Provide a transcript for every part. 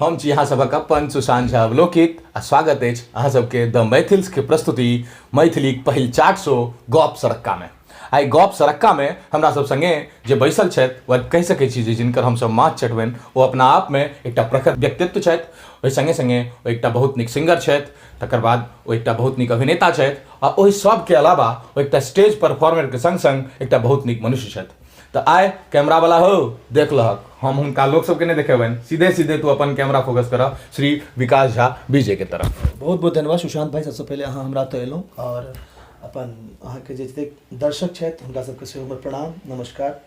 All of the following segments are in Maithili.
हम छी अहाँ सभक अपन सुशांत झा अवलोकित आ स्वागत अछि अहाँ सबके द मैथिल्स के प्रस्तुति मैथिलीक पहिल चाट शो गप सरक्का में। आइ गप सरक्का में हमरा सब संगे जे बैसल छथि वा कहि सकै छी जे जिनकर हमसब माछ चटबनि ओ अपना आप में एकटा प्रखर व्यक्तित्व छथि, ओहि संगे संगे ओ एकटा बहुत नीक सिंगर छथि, तकर बाद ओ एकटा बहुत नीक अभिनेता छथि आ ओहि सबके अलावा ओ एकटा स्टेज परफॉर्मर के संग संग एकटा बहुत नीक मनुष्य छथि। तऽ आइ कैमरा वाला हो देख लहक, हम हुनका लोक सबके नहि देखेबनि, सीधे सीधे तू अपन कैमरा फोकस कर श्री विकास झा विजय के तरफ। बहुत बहुत धन्यवाद सुशांत भाई, सबसँ पहिले अहाँ हमरा ओतऽ एलहुँ आओर अपन अहाँके जे जतेक दर्शक छथि हुनका सबके सेहो हमर प्रणाम नमस्कार।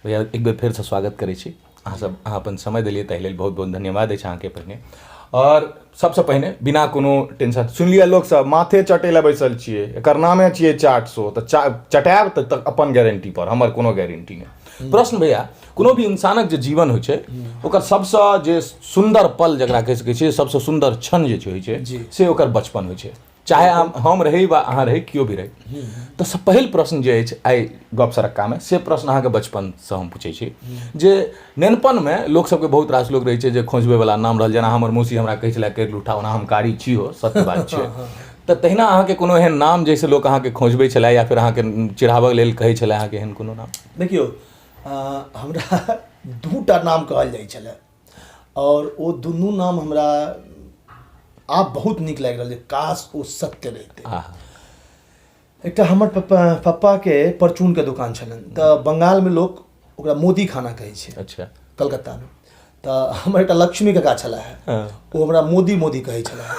भैया एक बेर फेरसँ स्वागत करै छी अहाँ सब, अहाँ अपन समय देलियै ताहि लेल बहुत बहुत धन्यवाद अछि अहाँके पहिने। आओर सबसँ पहिने बिना कोनो टेंशन सुनि लिअ लोक सब, माथे चटै लए बैसल छियै, एकर नामे छियै चाट शो, तऽ चटायब तऽ अपन गारंटी पर, हमर कोनो गारंटी नहि। प्रश्न भैया, कोनो भी इंसानक जे जीवन होइ छै ओकर सबसँ जे सुन्दर पल जकरा कहि सकै छियै, सबसँ सुन्दर क्षण जे होइ छै से ओकर बचपन होइ छै, चाहे हम रही वा अहाँ रही, केओ भी रही। तऽ पहिल प्रश्न जे अछि आइ गप सरक्कामे से प्रश्न अहाँके बचपनसँ हम पूछै छी जे नेनपनमे लोक सबके बहुत रास लोक रहै छै जे खोजबैवला नाम रहल, जेना हमर मौसी हमरा कहै छलै करि लूठा, ओना हम कारी छी हो, सत्य बात छै। तऽ तहिना अहाँके कोनो एहन नाम जाहिसँ लोक अहाँके खोजबै छलै या फेर अहाँके चिढ़ाबऽ लेल कहै छलै, अहाँके एहन कोनो नाम? देखियौ, हमरा दूटा नाम कहल जाइ छलै आओर ओ दुनू नाम हमरा आब बहुत नीक लागि रहल छै, काश ओ सत्य रहितै। एकटा हमर पप्पाके परचूनके दोकान छलनि, तऽ बंगालमे लोक ओकरा मोदी खाना कहै छै। कलकत्तामे। तऽ हमर एकटा लक्ष्मी काका छलाह हे, ओ हमरा मोदी मोदी कहै छलाह,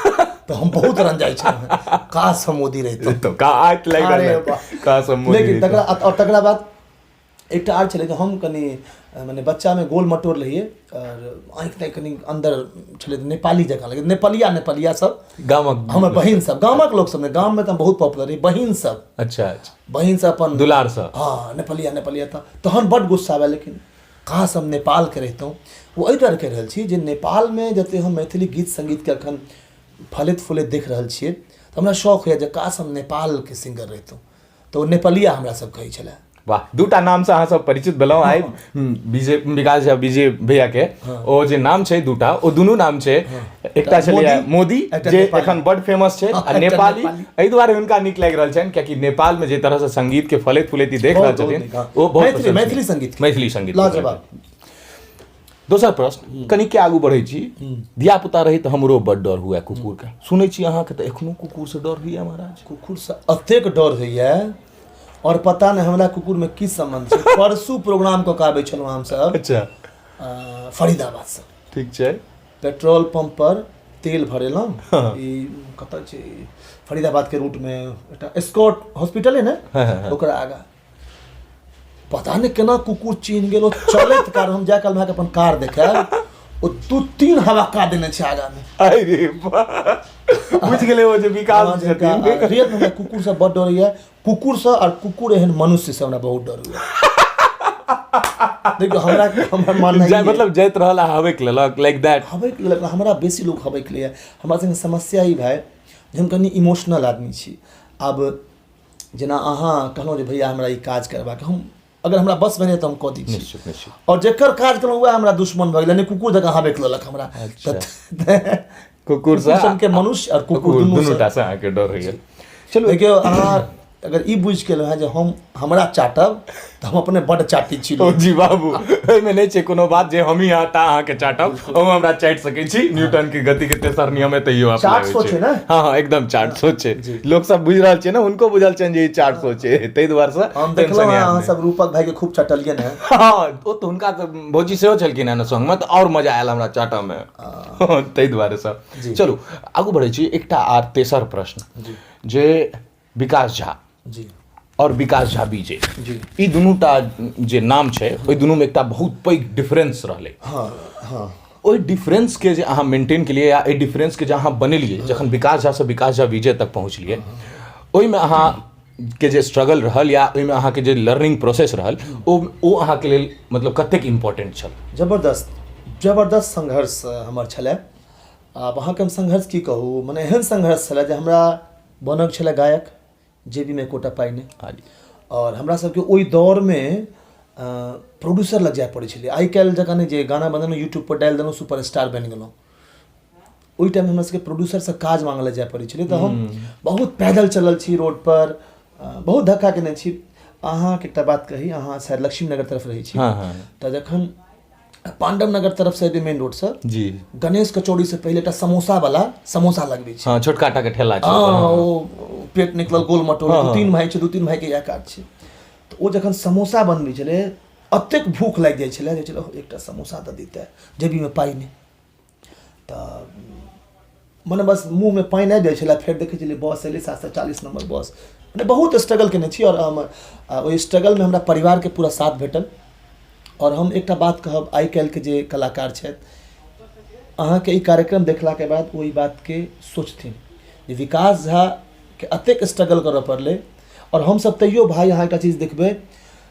तऽ हम बहुत रंजाइ छलहुँ, काश हम मोदी रहितहुँ। तऽ का आँखि लागि रहल अरे है। बा। काश हम मोदी लेकिन रहितहुँ। तकरा, और तकरा बाद एकटा आर छलै जे हम कनि मने बच्चामे गोल मटोर रहियै आओर आँखि ताँखि कनि अन्दर छलै, नेपाली जकाँ लगै, नेपालिया नेपालिया सब गामक हमर बहिन सब, गामक लोक सब नहि, गाममे तऽ हम बहुत पॉपुलर रही, बहिन सब। अच्छा। बहिन सब अपन दुलार सब। हँ, नेपालिया नेपालिया। तऽ तहन बड्ड गुस्सा आबै, लेकिन काश हम नेपालके रहितहुँ। ओ एहि दुआरे कहि रहल छी जे नेपालमे जतेक हम मैथिली गीत सङ्गीतके एखन फलैत फूलैत देख रहल छियै, तऽ हमरा शौक होइए जे काश हम नेपालके सिंगर रहितहुँ। तऽ ओ नेपालिया हमरा सब कहै छलै। वाह, दूटा नाम से अहाँ सब परिचित भेलहुँ आइ, विजय विकास झा विजय भैया के ओ जे नाम छै दूटा, ओ दुनू नाम छै, एकटा छलैया मोदी एकटा जे नेपाली। एखन बड फेमस छै, आ एकटा नेपाली नेपाली। एहि दुआरे हुनका नीक लागि रहल छनि कियाकि नेपाल में जे तरह से संगीत के फलैत फूलैत ई देख रहल बहुत, बहुत छथिन, नीक, हँ। ओ बहुत मैथिली, प्रशंसनीय। मैथिली संगीत के। मैथिली संगीत के लाजवाब। दोसर प्रश्न, कनिके आगू बढ़ै छी, धिया पुता रही तऽ हमरो बड डर हुए कुकुर के, सुनै छी अहाँके तऽ एखनो कुकुर से डर होइया महाराज? कुकुर से एतेक डर होइया और पता नहि हमरा कुकुर में की संबंध छै। परसू प्रोग्राम कऽ के आबै छलहुँ हमसब, फरीदाबाद से। ठीक छै। पेट्रोल पंप पर तेल भरेलहुँ, ई कतऽ छै फरीदाबाद के रूट में एकटा स्कॉट हॉस्पिटल है ने, ओकरा आगा पता नहि केना कुकुर चिन्ह गेल, ओ चलैत कार, हम जाय काल अहाँके अपन कार देखायब, ओ 2-3 हवा देने छै आगा में। अरे बुझि गेलै ओ जे विकास हँ, जिनका, छथिन। रियल में हमरा कुकुर से बड डर होइया, कुकुर से, और कुकुर एहन मनुष्य से हमरा बहुत डर होइया। देखियौ, हमरा माननाइ जाय, ई मतलब जाइत रहल आ हबैक लेलक, लाइक that. हबैक लेलक, हमरा बेसी लोक हबैक लैया। हमरा संगे समस्या ई भाय जे हम कनि इमोशनल आदमी छी। आब जेना अहाँ कहलहुँ जे भैया हमरा ई काज करबाक, हम अगर हमरा बस बने तऽ हम कऽ दै छी। निश्चित, निश्चित। और जेकर काज केलहुँ वएह हमरा दुश्मन भऽ गेल, यानी कुकुर जकाँ हबैक लेलक हमरा। तऽ कुकुर कुकुर सनके मनुष्य और कुकुर कुकुर दुनू दुनू सँ। टा से अहाँके डर होइया। चलू देखियौ, अहाँ अगर ई बुझि गेलहुँ हेँ जे हम हमरा चाटब तऽ हम अपने बड्ड चाटी छी। ओ जी बाबू, एहिमे नहि छै कोनो बात जे हमही टा अहाँके चाटब, हम हमरा चाटि सकै छी। न्यूटन के गति के तेसर नियम है तैयो अप्लाई चाट होइ सो छै। छै ने? हँ, हँ, एकदम चाट सो छै। लोक सब बुझि रहल छै ने, हुनको बुझल छनि जे ई चाट सो छै, ताहि दुआरे से हम टेंशन देखलहुँ हेँ आब अहाँ नहि। सब रूपक भाई के खूब चटलियनि हेँ। हँ, ओ तऽ हुनका तऽ भौजी सेहो छलखिन हेँ ने संगमे, तऽ आओर मजा आयल हमरा चाटऽ मे, ताहि दुआरे से। चलू आगू बढ़ै छी। एकटा आर तेसर प्रश्न जे विकास झा और विकास झा विजय, ई दुनूटा जे नाम छै ओहि दुनूमे एकटा बहुत पैघ डिफरेंस रहलै। हँ, हँ। ओहि डिफरेंस के जे अहाँ मेंटेन केलियै या एहि डिफरेंस के जे अहाँ बनेलियै, जखन विकास झा से विकास झा विजय तक पहुँचलियै, ओहिमे अहाँ के जे स्ट्रगल रहल या ओहिमे अहाँके जे लर्निंग प्रोसेस रहल, ओ अहाँके लेल मतलब कतेक इम्पोर्टेंट छल? जबरदस्त, जबरदस्त संघर्ष हमर छलै। आब अहाँके हम संघर्ष की कहू, मने एहन संघर्ष छलै जे हमरा बनक छलै गायक, जेबीमे एकोटा पाइ नहि। हाँ जी। और हमरा सबके ओहि दौरमे प्रोड्यूसर लग जाय पड़ै छलै। आइ काल्हि जकाँ नहि जे गाना बनेलहुँ यूट्यूबपर डालि देलहुँ सुपरस्टार बनि गेलहुँ। ओहि टाइममे हमरा सबके प्रोड्यूसरसँ काज माँगऽ लए जाय पड़ै छलै। तऽ हम बहुत पैदल चलल छी रोडपर, बहुत धक्का केने छी। अहाँके एकटा बात कही, अहाँ शायद लक्ष्मी नगर तरफ रहै छी। हँ। तऽ जखन पांडव नगर तरफसँ एबै मेन रोडसँ जी, गणेश कचौड़ीसँ पहिले एकटा समोसा वाला समोसा लगबै छै। हँ, छोटका टाके ठेला छै। हँ, ओ पेट निकलल गोल मटोल, दू तीन भाइ छै, दू तीन भाइके इएह काज छै। तऽ ओ जखन समोसा बनबै छलै एतेक भूख लागि जाइ छलै जे छलै एकटा समोसा दऽ दितै, जेबीमे पाइ नहि। तऽ मने बस मुँहमे पानि आबि जाइ छलै। फेर देखै छलियै बस एलै 740 नम्बर बस। मने बहुत स्ट्रगल केने छी आओर हम ओहि स्ट्रगलमे हमरा परिवारके पूरा साथ भेटल। आओर हम एकटा बात कहब, आइ काल्हिके जे कलाकार छथि, अहाँके ई कार्यक्रम देखलाके बाद ओ ई बातके सोचथिन जे विकास झाके एतेक स्ट्रगल करऽ पड़लै। आओर हमसब तैयो भाइ अहाँ एकटा चीज देखबै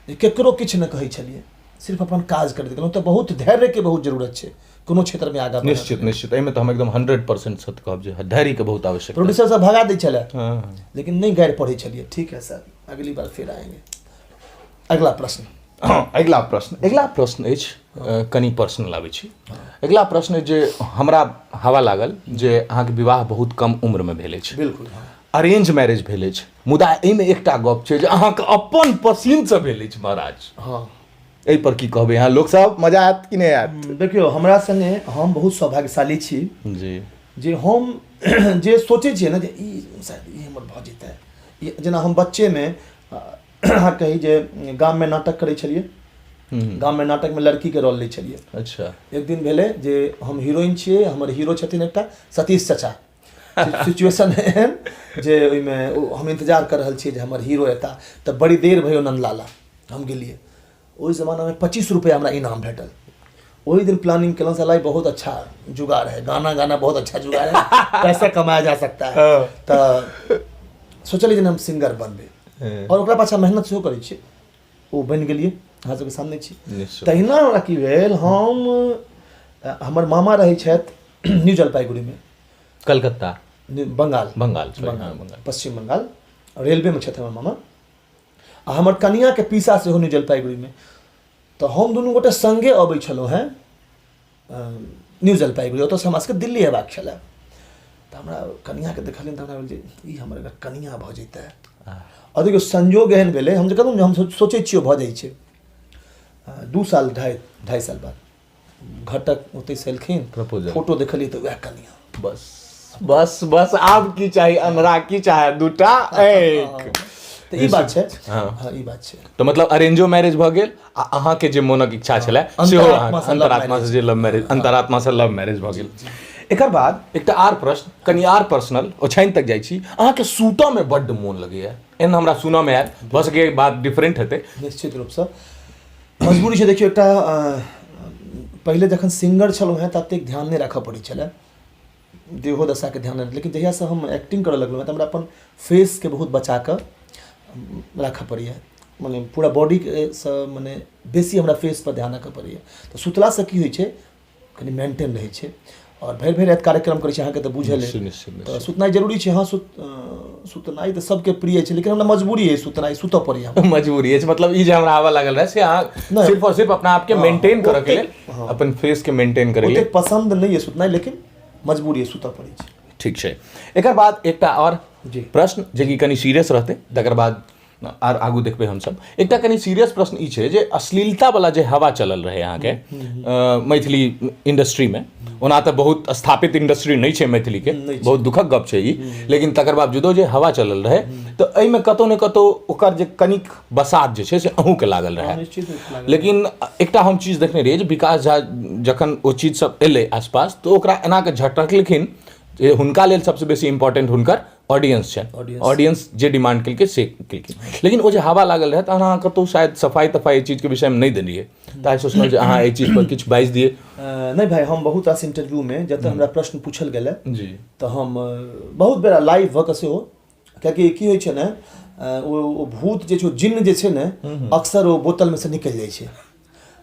जे ककरो किछु नहि कहै छलियै, सिर्फ अपन काज करैत गेलहुँ। तऽ बहुत धैर्यके बहुत जरूरत छै कोनो क्षेत्रमे आगाँ बढ़ऽ। निश्चित निश्चित, एहिमे तऽ हम एकदम 100% सत्य कहब जे धैर्यके बहुत आवश्यकता। प्रोड्यूसर सब भगा दै छलै, लेकिन नहि गारि पढ़ै छलियै। ठीक है सर, अगली बार फिर आएंगे। अगला प्रश्न। हँ, अगिला प्रश्न, अगिला प्रश्न अछि, कनि पर्सनल आबै छी। अगिला प्रश्न अछि जे हमरा हवा लागल जे अहाँके विवाह बहुत कम उम्रमे भेल अछि। बिल्कुल। अरेंज मैरेज भेल अछि, मुदा एहिमे एकटा गप छै जे अहाँके अपन पसीनसँ भेल अछि महाराज। हँ। एहि पर की कहबै अहाँ? लोक सब मजा आयत कि नहि आयत? देखियौ, हमरा संगे हम बहुत सौभाग्यशाली छी जी जे हम जे सोचै छियै ने जे ई शायद ई हमर भऽ जेतै। जेना हम बच्चेमे अहाँ कही जे गाममे नाटक करै छलियै, गाममे नाटकमे लड़कीके रोल लै छलियै। अच्छा। एक दिन भेलै जे हम हीरोइन छियै, हमर हीरो छथिन एकटा सतीश चचा। सिचुएशन एहन जे ओहिमे हम इन्तजार कऽ रहल छियै जे हमर हीरो एता, तऽ बड़ी देर भयो नन्दलाला। हम गेलियै, ओहि जमानामे 25 रुपैआ हमरा इनाम भेटल। ओहि दिन प्लानिंग केलहुँ, साला ई बहुत अच्छा जुगाड़ है, गाना गाना बहुत अच्छा जुगाड़ है, पैसा कमाया जा सकता है। तऽ सोचलियै जे हम सिंगर बनबै आओर ओकरा पाछाँ मेहनत सेहो करै छियै। ओ बनि गेलियै, अहाँ सबके सामने छी। तहिना हमरा की भेल, हम हमर मामा रहै छथि न्यू जलपाइगुड़ीमे, कलकत्ता, बंगाल, बंगाल, बंगाल, पश्चिम बंगाल, रेलवेमे छथि हमर मामा। आ हमर कनियाँके पीसा सेहो न्यू जलपाइगुड़ीमे। तऽ हम दुनू गोटे सङ्गे अबै छलहुँ हेँ न्यू जलपाइगुड़ी, ओतऽसँ हमरा सबके दिल्ली अयबाक छलै। तऽ हमरा कनियाँके देखलियनि तऽ हमरा भेल जे ई हमर अगर कनियाँ भऽ जैतै। आओर देखियौ संजोग एहन भेलै, हम जे कहलहुँ ने हम सोचै छियै भऽ जाइ छै। 2 साल ढाई साल बाद घटक ओतहिसँ एलखिन, फोटो देखलियै तऽ वएह कनियाँ। बस बस बस, आब की चाही? अन्हरा की चाहे, दूटा एक। तऽ ई बात छै। हँ, ई बात छै। तऽ मतलब अरेंजो मैरेज भऽ गेल आ अहाँके जे मोनक इच्छा छलै सेहो अंतरात्मा से जे लव मैरेज, अंतरात्मा से लव मैरेज भऽ गेल। एकर बाद एकटा आर प्रश्न, कनि आर पर्सनल ओछाइन तक जाइ छी। अहाँके सुतऽमे बड्ड मोन लगैया, एहन हमरा सुनऽमे आयल, भऽ सकैए बात डिफरेंट हेतै। निश्चित रूपसँ मजबूरी छै। देखियौ, एकटा पहिले जखन सिंगर छलहुँ हेँ तऽ एतेक ध्यान नहि राखऽ पड़ै छलै, देहो दशाके ध्यान नहि। लेकिन जहियासँ हम एक्टिंग करऽ लगलहुँ हेँ तऽ हमरा अपन फेसके बहुत बचा कऽ राखऽ पड़ैए, मने पूरा बॉडीके सँ मने बेसी हमरा फेसपर ध्यान राखऽ पड़ैए। तऽ सुतलासँ की होइ छै, कनि मेन्टेन रहै छै। आओर भरि भरि राति कार्यक्रम करै छी, अहाँके तऽ बुझल अइ, तऽ सुतनाइ जरूरी छै। हँ, सुतनाइ तऽ सबके प्रिय छै, लेकिन हमरा मजबूरी अछि सुतनाइ, सुतऽ पड़ैए। मजबूरी अछि, मतलब ई जे हमरा आबऽ लागल रहै से अहाँ सिर्फ आओर सिर्फ अपना आपके मेंटेन करऽ के लेल, अपन फेस के मेंटेन करै लेल। ओतेक पसन्द नहि अछि सुतनाइ, लेकिन मजबूरी अछि, सुतऽ पड़ै छै। ठीक छै। एकर बाद एकटा आओर प्रश्न जे कि कनि सीरियस रहतै, तकर बाद आर आगू देखबै हमसब। एकटा कनि सीरियस प्रश्न ई छै जे अश्लीलतावला जे हवा चलल रहै अहाँके मैथिली इंडस्ट्रीमे, ओना तऽ बहुत स्थापित इंडस्ट्री नहि छै मैथिलीके, बहुत दुखक गप छै ई, लेकिन तकर बावजूदो जे हवा चलल रहै तऽ एहिमे कतहु ने कतहु ओकर जे कनिक बसात जे छै से अहूँके लागल रहै। लेकिन एकटा हम चीज देखने रहियै जे विकास झा जखन ओ चीज सब एलै आसपास तऽ ओकरा एना कऽ झटकलखिन जे हुनका लेल सबसँ बेसी इम्पोर्टेंट हुनकर ऑडियंस छनि, ऑडियंस जे डिमांड केलकै से केलखिन। लेकिन ओ जे हवा लागल रहै तहन अहाँ कतहु शायद सफाइ तफाइ एहि चीजके विषयमे नहि देलियै, तऽ आइ सोचलहुँ जे अहाँ एहि चीजपर किछु बाजि दियै। नहि भाइ, हम बहुत रास इंटरव्यूमे जतऽ हमरा प्रश्न पूछल गेलै जी तऽ हम बहुत बेरा लाइव भऽ कऽ सेहो, कियाकि की होइ छै ने, ओ भूत जे छै, ओ जिन्न जे छै ने, अक्सर ओ बोतलमे से निकलि जाइ छै।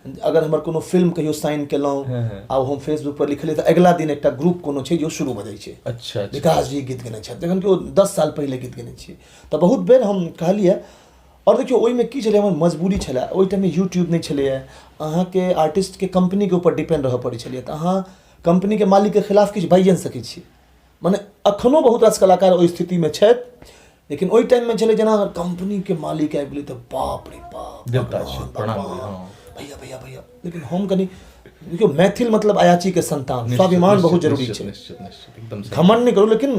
अगर हमर कोनो फिल्म कहियो साइन केलहुँ आ हम फेसबुक पर लिखलियै तऽ अगिला दिन एकटा ग्रुप कोनो छै जे ओ शुरू भऽ जाइ छै। अच्छा, विकास जी गीत गेने छथि, जखन कि ओ 10 साल पहिले गीत गेने छियै। तऽ बहुत बेर हम कहलियै, आओर देखियौ ओहिमे की छलै, हमर मजबूरी छलै। ओहि टाइममे यूट्यूब नहि छलैए, अहाँके आर्टिस्टके कम्पनीके ऊपर डिपेंड रहऽ पड़ै छलैए, तऽ अहाँ कम्पनीके मालिकके खिलाफ किछु बाजिए नहि सकै छी। मने एखनो बहुत रास कलाकार ओहि स्थितिमे छथि, लेकिन ओहि टाइममे छलै जेना अगर कम्पनीके मालिक आबि गेलै तऽ बाप रे बाप, देवता भगवान, छै, प्रणाम भगवान, करी, हँ। भैया भैया भैया। लेकिन हम कनि देखियौ, मैथिल मतलब अयाचीके संतान, स्वाभिमान बहुत जरूरी छै। निश्चित निश्चित, एकदम सही। घमंड नहि करू, लेकिन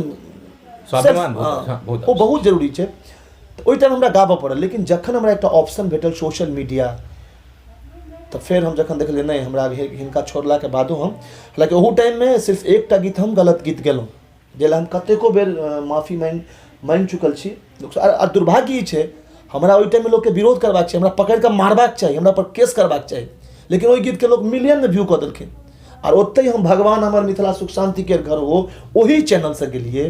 स्वाभिमान self- बहुत, हँ, हँ, बहुत ओ बहुत जरूरी छै। तऽ ओहि टाइम हमरा गाबऽ पड़ल, लेकिन जखन हमरा एकटा ऑप्शन भेटल सोशल मीडिया, तऽ फेर हम जखन देखलियै नहि, हमरा हिनका छोड़लाके बादो हम, हालाँकि ओहू टाइममे सिर्फ एकटा गीत हम गलत गीत गेलहुँ, जाहि लए हम कतेको बेर माफी माँगि माँगि चुकल छी लोकसँ। आ दुर्भाग्य ई छै, हमरा ओहि टाइममे लोकके विरोध करबाक चाही, हमरा पकड़ि कऽ मारबाक चाही, हमरा पर केस करबाक चाही, लेकिन ओहि गीतके लोक मिलियनमे व्यू कऽ देलखिन। आर ओतहि हम भगवान हमर मिथिला सुख शान्तिके घर हो, ओही चैनलसँ गेलियै,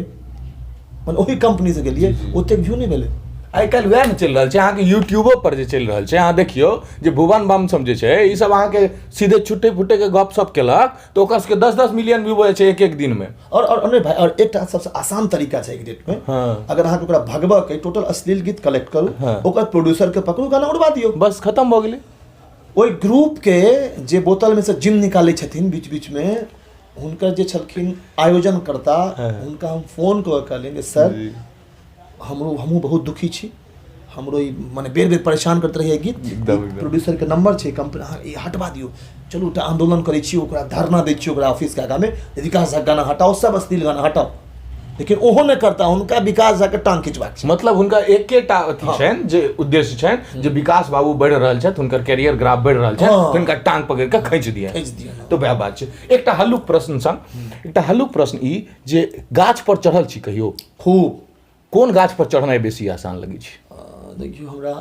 मने ओही कम्पनीसँ गेलियै, ओतेक व्यू नहि भेलै। आइ काल्हि वएह ने चलि रहल छै अहाँके यूट्यूबो पर जे चलि रहल छै। अहाँ देखियौ जे भुवन बम सब जे छै, ई सब अहाँके सीधे छुट्टे फुट्टे के गप सप केलक तऽ ओकर सबके 10-10 मिलियन व्यू भऽ जाइ छै एक एक दिन मे। और नहि भाई, और एकटा सबसँ आसान तरीका छै एक डेट में, अगर अहाँके ओकरा भगबऽ के टोटल अश्लील गीत कलेक्ट करू, ओकर प्रोड्यूसर के पकड़ू, गाना उड़वा दियौ, बस खत्म भऽ गेलै। ओहि ग्रुप के जे बोतल में से जिम निकालै छथिन बीच बीच में, हुनकर जे छलखिन आयोजनकर्ता, हुनका हम फोन कऽ के कहलियनि जे सर, हमहूँ बहुत दुखी छी, हमरो ई मने बेर बेर परेशान करैत रहैए गीत, प्रोड्यूसरके नंबर छै कंपनी, अहाँ ई हटवा दियौ, चलू एकटा आन्दोलन करै छी, ओकरा धरना दै छी ओकरा ऑफिसके आगाँमे, विकास झाके गाना हटाउ, सब अश्लील गाना हटाउ। लेकिन ओहो नहि करता, हुनका विकास झाके टांग खिंचबाक छै। मतलब हुनका एकेटा अथी छनि जे उद्देश्य छनि जे विकास बाबू बढ़ि रहल छथि, हुनकर कैरियर ग्राफ बढ़ि रहल छनि, हुनका टांग पकड़ि कऽ खींच दिअ, खींच दिअ। तऽ वएह बात छै। एकटा हल्लुक प्रश्न संग, एकटा हल्लुक प्रश्न ई जे गाछ पर चढ़ल छी कहियो? खूब। कोन गाछ पर चढ़नाइ बेसी आसान लगै छै? देखियौ, हमरा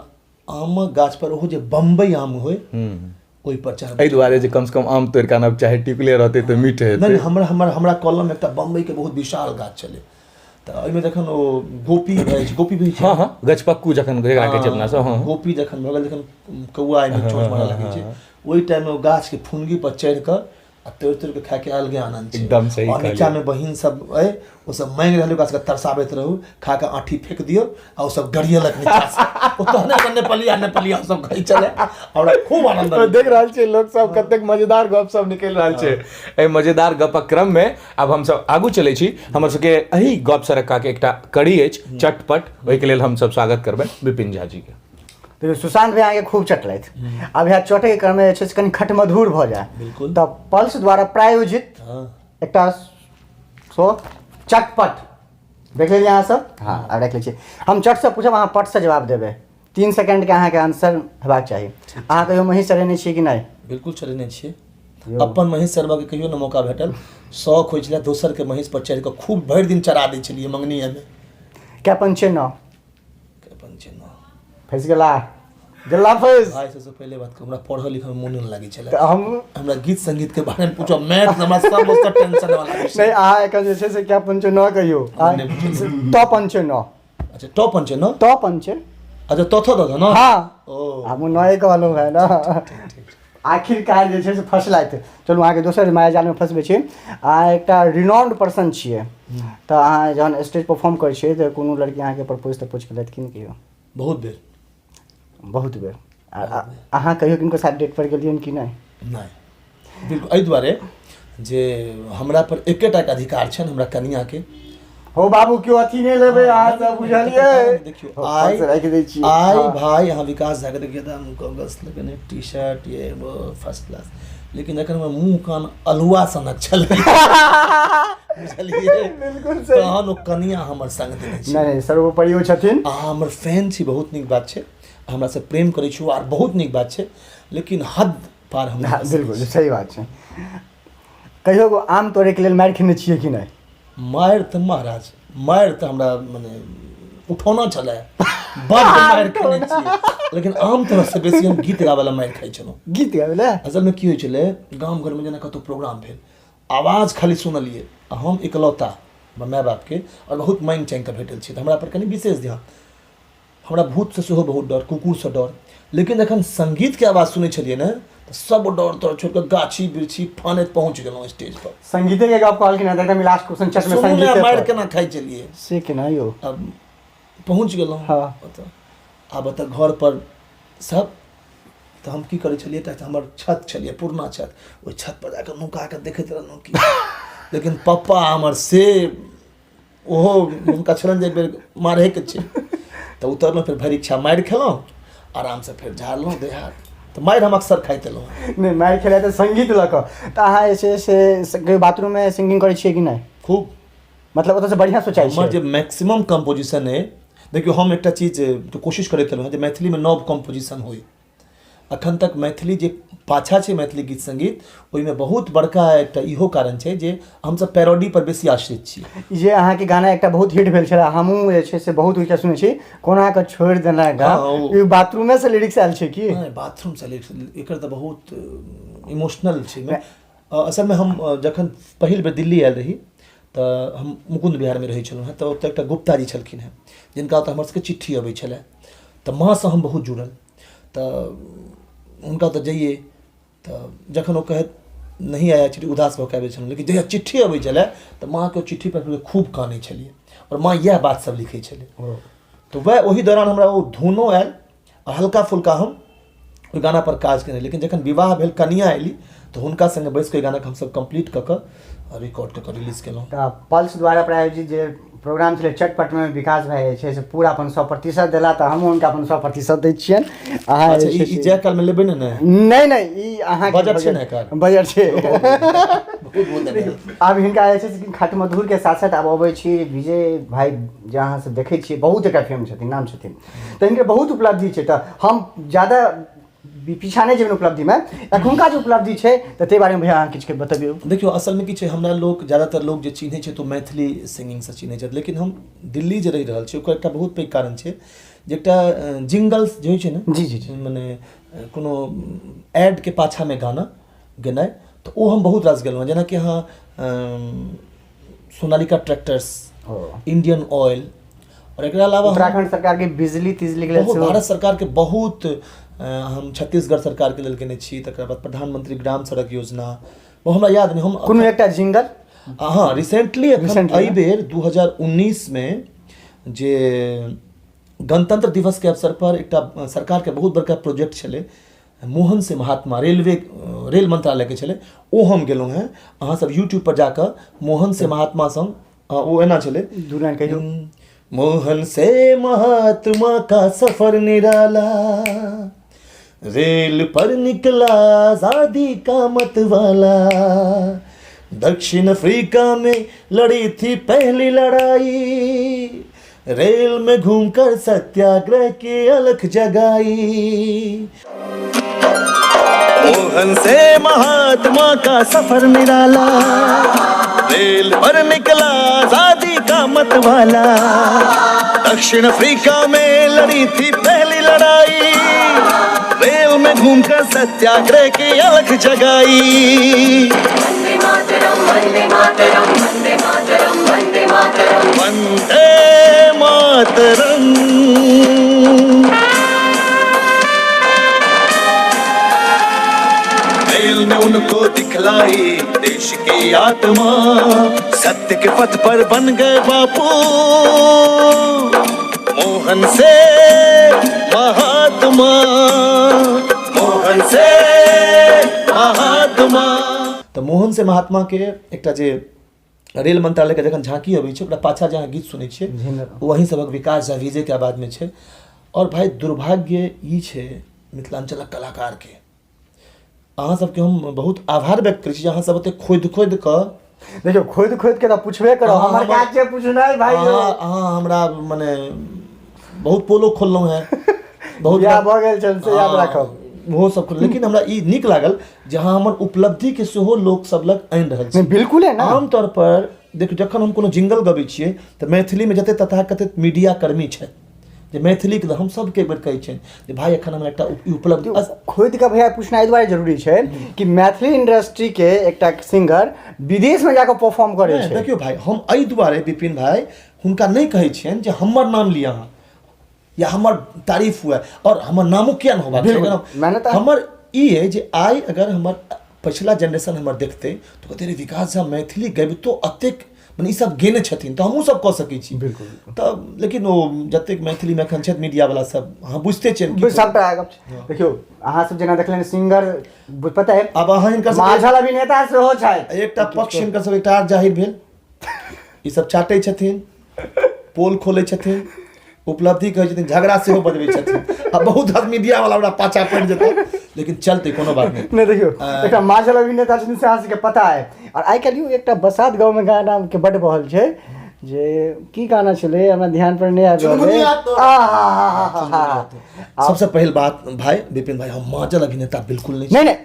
आमक गाछ पर, ओहो जे बम्बई आम होइ, ओहि पर चढ़ एहि दुआरे जे कम से कम आम तोड़ि कऽ आनब, चाहे टिकले रहतै तऽ मीठ हेतै। नहि, हमरा हमर हमरा कलम एकटा बम्बई के बहुत विशाल गाछ छलै, तऽ ओहिमे जखन ओ गोपी भऽ छै, गोपी भऽ छै, हँ हँ, गछपक्कू जखन जकरा कहै छै अपना सब, हँ, गोपी जखन भऽ गेल, जखन कौआ एहिमे चोंच मारऽ लगै छै, ओहि टाइममे ओ गाछके फुनगी पर चढ़ि कऽ आ तोड़ि तोड़ि कऽ खायके अलगे आनंद छै। एकदम सही आओर कहलियै। नीचाँमे बहिन सब अइ, ओ सब माँगि रहल, ओकरा सबके तरसाबैत रहू, खा कऽ आँठी फेक दियौ आ ओ सब गरियलक नीचाँसँ, ओ तहने अपन नेपालिया नेपालिया ओ सब कहै छलै, हमरा खूब आनंद तो देख रहल छियै लोक सब कतेक मजेदार गप सब निकलि रहल छै। एहि मजेदार गपक क्रम मे आब हम सब आगू चलै छी। हमर सबके एहि गप सरक्का के एकटा कड़ी अछि चटपट, ओहिके लेल हम सब स्वागत करबै विपिन झा जी के। देखियौ सुशांत भैया अहाँके खूब चटलथि, आब इएह चटैके क्रममे जे छै से कनि खटमधुर भऽ जाय बिल्कुल। तऽ पल्स द्वारा प्रायोजित एकटा शो चटपट देख लेलियै अहाँ सब। हँ, आब राखि लै छियै। हम चटसँ पूछब, अहाँ पटसँ जवाब देबै। 3 सेकेंडके अहाँके आंसर हेबाक चाही। अहाँ कहियो महींस चरेने छियै कि नहि? बिल्कुल चरेने छियै। अपन महींस चरबऽके कहियो नहि मौका भेटल, शौक होइ छलै दोसरके महींस पर चढ़ि कऽ खूब भरि दिन चरा दै छलियै मङ्गनीएमे। कै पंचे नौ? कै पंचे नौ? फँसि गेला, गेला फँसि। भाइ सबसँ पहिले बात कहू, हमरा पढ़ऽ लिखऽ मे मोन नहि लागै छलै। तऽ हम हमरा गीत संगीत के बारे में पूछो, मैथ हमरा सब उसका टेंशन वाला विषय। नहि, अहाँ एखन जे छै से कै पंचे नौ कहियौ। नहि बुझलियै। त पंचे नौ। अच्छा, ट पंचे नौ? त पंचे। अच्छा, त थ the न? हाँ। ओ। हमहूँ नए कहलहुँ है ना। आखिरकार जे छै से फँसलथि। चलू अहाँके दोसर मायाजालमे फँसबै छी। अहाँ एकटा रिनाउंड पर्सन छियै, तऽ अहाँ जहन स्टेज परफॉर्म करै छियै तऽ कोनो लड़की अहाँके प्रपोज तपोज केलथि कि नहि कहियो? बहुत बेर। बहुत बेर। अहाँ कहियो किनको साथ डेट पर गेलियनि कि नहि? नहि, बिल्कुल। एहि दुआरे जे हमरा पर एकेटाके अधिकार छनि, हमरा कनियाके। हो बाबू, केओ अथी नहि लेबै अहाँ सब, बुझलियै? देखियौ, आइ राखि दै छी। आइ भाइ अहाँ विकास झाके देखियौ तऽ हम गॉगल्स लगेने, टी शर्ट, ये वो, फर्स्ट क्लास, लेकिन जखन हमर मुँह कान अल्हुआ सनक छलै, बुझलियै, बिल्कुल सही। तहन ओ कनिया हमर संग देने छै। नहि नहि, सर्वोपरियो छथिन। अहाँ हमर फैन छी, बहुत नीक बात छै, हमरासँ प्रेम करै छी आर बहुत नीक बात छै, लेकिन हद पार हम नहि कऽ सकै बिल्कुल छी। सही बात छै। कहियो आम तोड़ैके लेल मारि खेने छियै कि नहि? मारि तऽ महाराज, मारि तऽ हमरा मने उठौना छलै, बड्ड मारि खेने छियै, लेकिन आम तरहसँ बेसी हम गीत गाबै लए मारि खाइ छलहुँ। गीत गाबै लए? असलमे की होइ छलै, गाम घरमे जेना कतहु प्रोग्राम भेल, आवाज खाली सुनलियै, आ हम इकलौता हमर माय बापके आओर बहुत माँगि चाँगि कऽ भेटल छी, तऽ हमरा पर कनि विशेष ध्यान। हमरा भूतसँ सेहो बहुत डर, कुकुरसँ डर, लेकिन जखन सङ्गीतके आवाज सुनै छलियै ने तऽ सब डर तर छोड़ि कऽ गाछी बिरछी फानैत पहुँच गेलहुँ स्टेज पर। संगीते के गप कहलखिन हँ, एकदम लास्ट क्वेश्चन चट में सुनू ने, संगीते मारि पर। केना खाइ छलियै से केना यौ? अब पहुँच गेलहुँ हाँ। ओतऽ। आब एतऽ घरपर सब तऽ हम की करै छलियै तऽ हमर छत छलियै पुरना छत ओहि छतपर जाकऽ नुकाकऽ देखैत रहलहुँ कि लेकिन पप्पा हमर से ओहो हुनका छलनि जे एक बेर मारैके छै तऽ उतरलहुँ फेर भरि इच्छा मारि खेलहुँ आरामसँ फेर झाड़लहुँ देह हाथ तऽ मारि हम अक्सर खाइत एलहुँ हँ। नहि मारि खेला तऽ संगीत लऽ कऽ तऽ अहाँ जे छै से कहियो बाथरूममे सिंगिंग करै छियै कि नहि खूब मतलब ओतऽसँ बढ़िआँ सोचाइ हमर छै जे मैक्सिमम कम्पोजिशन अइ देखियौ हम एकटा चीज के कोशिश करैत रहलहुँ हँ जे मैथिलीमे नव कम्पोजिशन होइ अखन तक मैथिली जे पाछाँ छै मैथिली गीत सङ्गीत ओहिमे बहुत बड़का एकटा इहो कारण छै जे हमसब पैरोडीपर बेसी आश्रित छी ई जे अहाँके गाना एकटा बहुत हिट भेल छलै हमहूँ जे छै से बहुत ओहिके सुनै छी कोना कऽ छोड़ि देना गा हँ, ओ- ई बाथरूमेसँ लिरिक्स आयल छै की नहि बाथरूमसँ लिरिक्स एकर तऽ बहुत इमोशनल छै एहिमे। असलमे हम जखन पहिल बेर दिल्ली आयल रही तऽ हम मुकुन्द विहारमे रहै छलहुँ हेँ तऽ ओतऽ एकटा गुप्ता जी छलखिन हेँ जिनका ओतऽ हमर सबके चिट्ठी अबै छलै तऽ माँसँ हम बहुत जुड़ल तऽ हुनका ओतऽ जइए तऽ जखन ओ कहैत नहीं आया चिट्ठी उदास भऽ कऽ आबै छलहुँ लेकिन जहिया चिट्ठी अबै छलै तऽ माँके ओ चिट्ठी पढ़ि कऽ खूब कानै छलियै आओर माँ इएह बात सब लिखै छलै तऽ वएह ओहि दौरान हमरा ओ धुनो आयल आ हल्का फुल्का हम ओहि गानापर काज केने लेकिन जखन विवाह भेल कनिआँ अयली तऽ हुनका सङ्गे बैसि कऽ ओहि गानाके हमसभ कम्प्लीट कऽ कऽ रिकॉर्ड कऽ कऽ रिलीज केलहुँ तऽ पल्स द्वारा प्रायोजित जे प्रोग्राम छलै चटपटमे विकास भाइ जे छै से पूरा अपन 100% देला तऽ हमहूँ हुनका अपन 100% दै छियनि अहाँ अच्छा जे ई छै ई से- जाय कालमे लेबै ने ने नहि नहि ई अहाँके बजट छै ने एकर? बजट छै बहुत बहुत धन्यवाद आब हिनका जे छै से खाटू मधुरके साथ साथ आब अबै छी विजय भाइ जे अहाँ सब देखै छियै बहुत एकरा फेम छथिन नाम छथिन तऽ हिनकर बहुत उपलब्धि छै तऽ हम ज्यादा पीछा नहि जेबनि उपलब्धिमे एखुनका जे उपलब्धि छै तऽ ताहि बारेमे भैया अहाँ किछु बतबियौ देखियौ असलमे की छै हमरा लोक ज्यादातर लोक जे चिन्है छै तऽ ओ मैथिली सिंगिंगसँ चिन्है छथि लेकिन हम दिल्ली जे रहि रहल छी ओकर एकटा बहुत पैघ कारण छै जे एकटा जिंगल्स जे होइ छै ने जी जी जी मने कोनो एडके पाछाँमे गाना गेनाइ तऽ ओ हम बहुत रास गेलहुँ हँ जेनाकि अहाँ सोनालिका ट्रैक्टर्स ओ इंडियन ऑयल आओर एकरा अलावा हम उत्तराखंड सरकार के बिजली तिजली के लेल बहुत सेहो भारत सरकारके बहुत हम छत्तीसगढ़ सरकारके लेल केने छी तकर बाद प्रधानमंत्री ग्राम सड़क योजना ओ हमरा याद नहि हम कोनो एकटा जिंगल हँ रिसेंटली एखन Recently, एहि बेर 2019 मे जे गणतंत्र दिवसके अवसर पर एकटा सरकारके बहुत बड़का प्रोजेक्ट छलै मोहन से महात्मा रेलवे रेल मंत्रालयके छलै ओ हम गेलहुँ हेँ अहाँ सब यूट्यूब पर जाकऽ मोहन से महात्मा संग ओ एना छलै दू लाइन कहियौ मोहन से महात्मा का सफर निराला रेल पर निकला आजादी का मत वाला दक्षिण अफ्रीका में लड़ी थी पहली लड़ाई रेल में घूमकर सत्याग्रह की अलख जगाई मोहन से महात्मा का सफर निराला रेल पर निकला आजादी का मत वाला दक्षिण अफ्रीका में लड़ी थी पहली लड़ाई रेल में घूमकर सत्याग्रह की अलख जगाई वन्दे मातरं वन्दे मातरं वन्दे मातरं वन्दे मातरम् वंदे मातरम रेल ने उनको दिखलाई देश की आत्मा सत्य के पथ पर बन गए बापू मोहन से महात्मा मोहन से महात्मा तऽ मोहन से महात्मा के एकटा जे रेल मंत्रालयके जखन झाँकी अबै छै ओकरा पाछाँ जे अहाँ गीत सुनै छियै ओ अहीं सभक विकास झा विजयके आवाजमे छै आओर भाइ दुर्भाग्य ई छै मिथिलाञ्चलक कलाकारके अहाँ सबके हम बहुत आभार व्यक्त करै छी जे अहाँ सब एते खोदि खोदि कऽ देखियौ खोदि खोदि के तऽ पुछबे करब अहाँ हमर हमर काज छै पुछनाइ भाइ यौ अहाँ अहाँ हमरा मने बहुत पोलो खोललहुँ हेँ बहुत बियाह भऽ गेल छल से याद राखब ओहो सब खोल लेकिन हमरा ई नीक लागल जे अहाँ हमर उपलब्धिके सेहो लोक सब लग आनि रहल छी नहि बिल्कुले ने आमतौर पर देखियौ जखन हम कोनो जिंगल गबै छियै तऽ मैथिलीमे जते तथाकथित मीडिया कर्मी छथि जे मैथिलीके हम सबके एक बेर कहै छियनि जे भाइ एखन हमरा एकटा उपलब्धि खोदि कऽ भैया पूछना एहि दुआरे जरूरी छै कि मैथिली इंडस्ट्रीके एकटा सिंगर विदेशमे जाकऽ परफॉर्म करै छै देखियौ भाइ हम एहि दुआरे विपिन भाइ हुनका नहि कहै छियनि जे हमर नाम लिअ अहाँ या हमर तारीफ हुए आओर हमर नामो किया नहि होबाक चाही हमर ई अइ जे आइ अगर हमर पछिला जेनरेशन हमर देखतै तऽ कहतै रे विकास झा मैथिली गबितो अतेक मने ई सब गेने छथिन तऽ हमहूँ सब कऽ सकै छी। बिल्कुल। तऽ लेकिन ओ जतेक मैथिलीमे एखन छथि मीडियावला सब, अहाँ बुझिते छियनि कि सबटा गप छै। देखियौ, अहाँ सब जेना देखलियनि सिंगर, पता है आब अहाँ हिनकर सबके माझल अभिनेता सेहो छथि। एकटा पक्ष हिनकर सब एकटा आर जाहिर भेल, ई सब चाटै छथिन, पोल खोलै छथिन, उपलब्धि कहै छथिन, झगड़ा सेहो बजबै छथिन, आ बहुत आदमी मीडिया वाला ओकरा पाछा पड़ि जेतै, लेकिन चलतै, कोनो बात नहि। नहि, देखियौ, एकटा माझल अभिनेता छथिन से अहाँ सबके पता है। आओर आइ काल्हि एकटा बसात गाँवमे गाना के बड्ड बहल छै, जे की गाना छलै हमरा ध्यान पर नहि आबि रहल। चुनमुनिया तो। सबसँ पहिल बात भाई विपिन भाई, हम माजल अभिनेता बिल्कुल नहि छी। नहि नहि,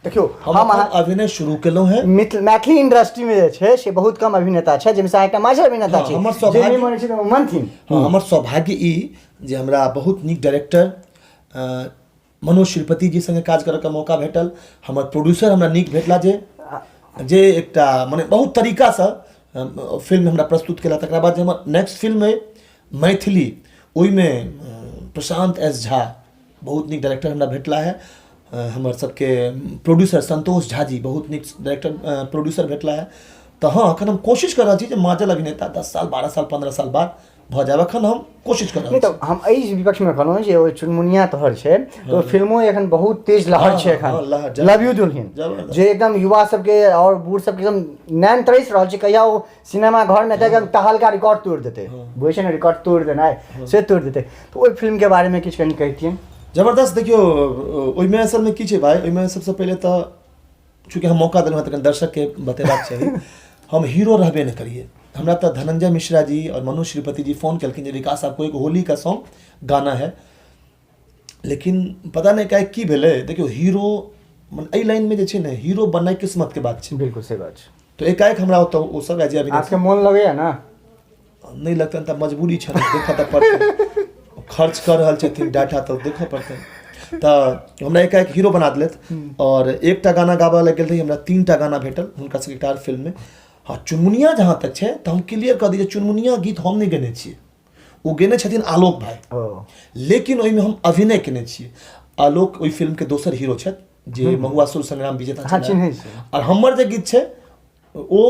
देखियौ, हम अखन अभिनय शुरू केलहुँ हेँ। मैथिली इंडस्ट्री में जे छै से बहुत कम अभिनेता छै, जाहिमे से अहाँ एकटा माझल अभिनेता हँ, छी। हमर जे सौभाग्य नहि मानै छै तऽ ओ मानथिन। हँ, हमर सौभाग्य ई जे हमरा बहुत नीक डायरेक्टर मनोज श्रीपति जी संगे काज करऽके मौका भेटल। हमर प्रोड्यूसर हमरा नीक भेटला, जे जे एकटा मने बहुत तरीकासँ फिल्म हमरा प्रस्तुत केला। तकरा बाद जे हमर नेक्स्ट फिल्म अइ मैथिली, ओहिमे प्रशांत एस झा बहुत नीक डायरेक्टर हमरा भेटला है। हमर सबके प्रोड्यूसर संतोष झा जी बहुत नीक डायरेक्टर प्रोड्यूसर भेटला है। तऽ हँ, एखन हम कोशिश कऽ रहल छी जे माजल अभिनेता 10 साल 12 साल 15 साल बाद भऽ जायब, एखन हम कोशिश कऽ रहल नहि छी। तऽ हम एहि विपक्षमे कहलहुँ जे ओ चुनमुनिया तोहर छै, तऽ ओ फिल्मो एखन बहुत तेज लहर छै एखन। हँ, लहर, लव यू दुल्हिन, जबरदस्त। जे एकदम युवा सबके आओर बूढ़ सबके एकदम नैन तरसि रहल छै, कहिया ओ सिनेमा घरमे एतै, एकदम टहलका रिकॉर्ड तोड़ि देतै, बुझै छै ने, रिकॉर्ड तोड़ि देनाइ, से तोड़ि देतै। तऽ ओहि फिल्मके बारेमे किछु कनि कहितियै। जबरदस्त। देखियौ, ओहिमे असलमे की छै भाइ, ओहिमे सबसँ पहिले तऽ चूँकि हम मौका देलहुँ हँ तऽ कनि दर्शकके बतेबाक चाही, हम हीरो रहबे नहि करियै। हमरा तऽ धनंजय मिश्रा जी आओर मनोज श्रीपति जी फोन केलखिन जे विकास आपको एक होली का सॉन्ग गाना है, लेकिन पता नहि काहे की भेलै। देखियौ, हीरो मने एहि लाइनमे जे छै ने, हीरो बननाइ किस्मतके बात छै। बिल्कुल सही बात छै। तऽ एकाएक हमरा ओतऽ ओ सब एज अभिनेता अहाँके मोन लगैया ने? नहि लगतनि तऽ मजबूरी छनि, देखऽ तऽ पड़तै, खर्च कऽ रहल छथिन डाटा तऽ देखऽ पड़तै। तऽ हमरा एकाएक हीरो बना देलथि आओर एकटा गाना गाबऽ लए गेल रही, हमरा 3टा गाना भेटल हुनका सबके एकटा फिल्ममे। हँ, चुनमुनिया जहाँ तक छै तऽ हम क्लियर कऽ दी जे चुनमुनिया गीत हम नहि गेने छियै, ओ गेने छथिन आलोक भाई, लेकिन ओहिमे हम अभिनय केने छियै। आलोक ओहि फिल्मके दोसर हीरो छथि जे महुआसुर संग्राम विजेता छलै। चिन्है छी। आओर हमर जे गीत छै ओ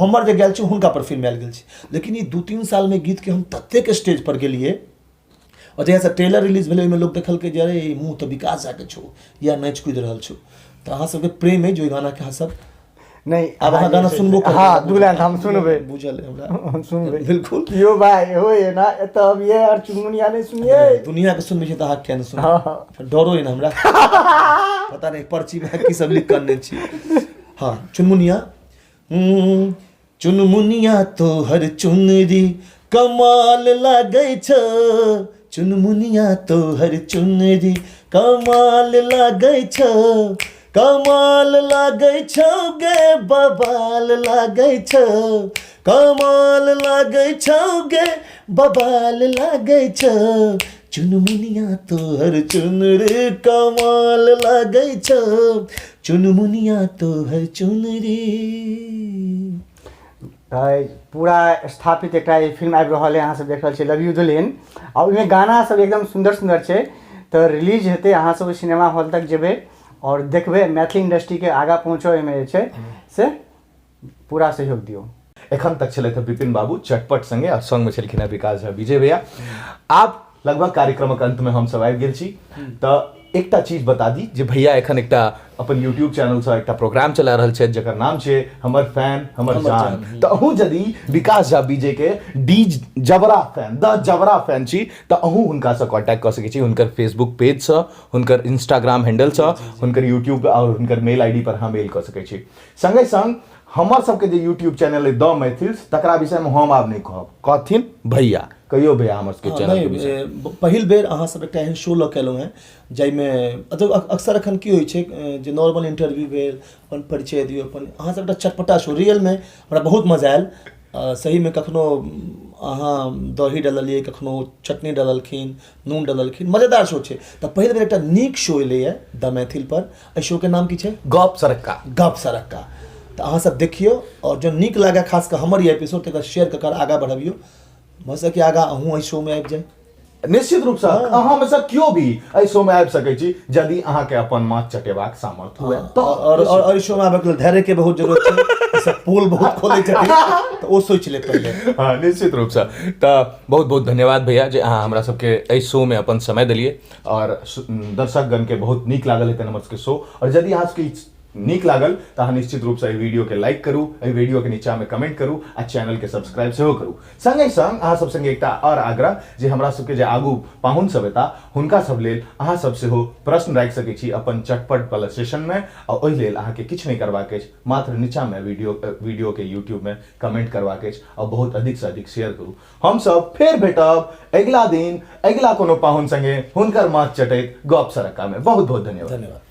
हमर जे गायल छै हुनका पर फिल्म आयल गेल छै। लेकिन ई 2-3 सालमे गीतके हम ततेक स्टेज पर गेलियै, आओर जहियासँ ट्रेलर रिलीज भेलै ओहिमे लोक देखलकै जे अरे ई मुँह तऽ विकास झाके छौ या नाचि कुदि रहल छौ। तऽ अहाँ सबके प्रेम अइ जे ओहि गानाके अहाँ सब नहि आब अहाँ गाना सुनबो करबै। हँ, दू लाइन हम सुनबै। बुझल अइ हमरा। हम सुनबै। बिल्कुल। यो भाई हो ये ना, एतऽ अबियै आओर चुनमुनिया नहि सुनियै। दुनिया के सुनबै छै तऽ अहाँ किया नहि सुनबै? हँ। फेर डरो अइ ने हमरा, पता नहि पर्चीमे की सब लिख कऽ अनने छी। हँ, चुनमुनिया। चुनमुनिया तोहर चुनरी कमाल लागै छौ, चुनमुनिया तोहर चुनरी कमाल लागै छौ, कमाल लागै छौ गे बबाल लागै छौ, कमाल लागै छौ गे बबाल लागै छौ, चुनमुनिया तोहर चुनरी कमाल लागै छौ, चुनमुनिया तोहर चुनरी। तऽ पूरा स्थापित एकटा ई फिल्म आबि रहल है, अहाँ सब देख रहल छियै लव यू दुल्हिन, आ ओहिमे गाना सब एकदम सुन्दर सुन्दर छै। तऽ रिलीज हेतै, अहाँ सब सिनेमा हॉल तक जेबै आओर देखबै, मैथिली इंडस्ट्रीके आगाँ पहुँचो एहिमे जे छै से पूरा सहयोग दियौ। एखन तक छलथि हँ विपिन बाबू चटपट संगे, आ संगमे छलखिन हँ विकास झा विजय भैया। आब लगभग कार्यक्रमक अंतमे हमसब आबि गेल छी, तऽ एकटा चीज बता दी जे भैया एखन एकटा अपन यूट्यूब चैनलसँ एकटा प्रोग्राम चला रहल छथि जकर नाम छै हमर फैन हमर जान। तऽ अहूँ यदि विकास झा विजय के डी जबरा फैन, द जबरा फैन छी, तऽ अहूँ हुनकासँ कॉन्टैक्ट कऽ सकै छी हुनकर फेसबुक पेजसँ, हुनकर इंस्टाग्राम हैंडलसँ, हुनकर यूट्यूब आओर हुनकर मेल I D पर अहाँ मेल कऽ सकै छी। संगे संग हमर सबके जे यूट्यूब चैनल अइ द मैथिल्स, तकरा विषयमे हम आब नहि कहब, कहथिन भैया। कहियौ भैया हमर सबके चैनल के विषय। पहिल बेर अहाँ सब एकटा एहन शो लऽ के एलहुँ हेँ जाहिमे मतलब अक्सर एखन की होइ छै जे नॉर्मल इंटरव्यू भेल, अपन परिचय दियौ अपन, अहाँ सब एकटा चटपटा शो, रियलमे हमरा बहुत मजा आयल। सहीमे कखनो अहाँ दही डललियै, कखनो चटनी डललखिन, नून डललखिन, मजेदार शो छै। तऽ पहिल बेर एकटा नीक शो एलैए द मैथिल पर। एहि शोके नाम की छै? गप सरक्का। गप सरक्का। तऽ अहाँ सब देखियौ आओर जँ नीक लागए खास कऽ हमर ई एपिसोड तऽ एकरा शेयर कऽ कऽ आगाँ बढ़बियौ, भऽ सकैए आगाँ अहूँ एहि शोमे आबि जाइ। निश्चित रूपसँ अहाँ मे सँ केओ भी एहि शो मे आबि सकै छी यदि अहाँके अपन माथ चटेबाक सामर्थ्य हुए तऽ। और एहि शो मे आबैके लेल धैर्य के बहुत जरूरत छै। ई सब पोल बहुत खोलै छथिन, तऽ ओ सोचि ले पहिले। हँ, निश्चित रूपसँ। तऽ बहुत बहुत धन्यवाद भैया जे अहाँ हमरा सबके एहि शो मे अपन समय देलियै और दर्शकगणके बहुत नीक लागल हेतनि हमर सबके शो। और यदि अहाँ सबके नीक लागल तऽ अहाँ निश्चित रूपसँ एहि वीडियोके लाइक करू, एहि वीडियोके नीचाँमे कमेंट करू आ चैनलके सब्सक्राइब सेहो करू। संगे संग अहाँ सब संगे एकटा आओर आग्रह जे हमरा सबके जे आगू पाहुन सब एता हुनका सब लेल अहाँ सब सेहो प्रश्न राखि सकै छी अपन चटपट वाला सेशनमे आ ओहि लेल अहाँके किछु नहि करबाक अछि, मात्र नीचाँमे वीडियोके यूट्यूबमे कमेंट करबाक अछि आ बहुत अधिकसँ अधिक शेयर करू। हमसब फेर भेटब अगिला दिन अगिला कोनो पाहुन संगे हुनकर माथ चटैत गप सरक्कामे। बहुत बहुत धन्यवाद। धन्यवाद।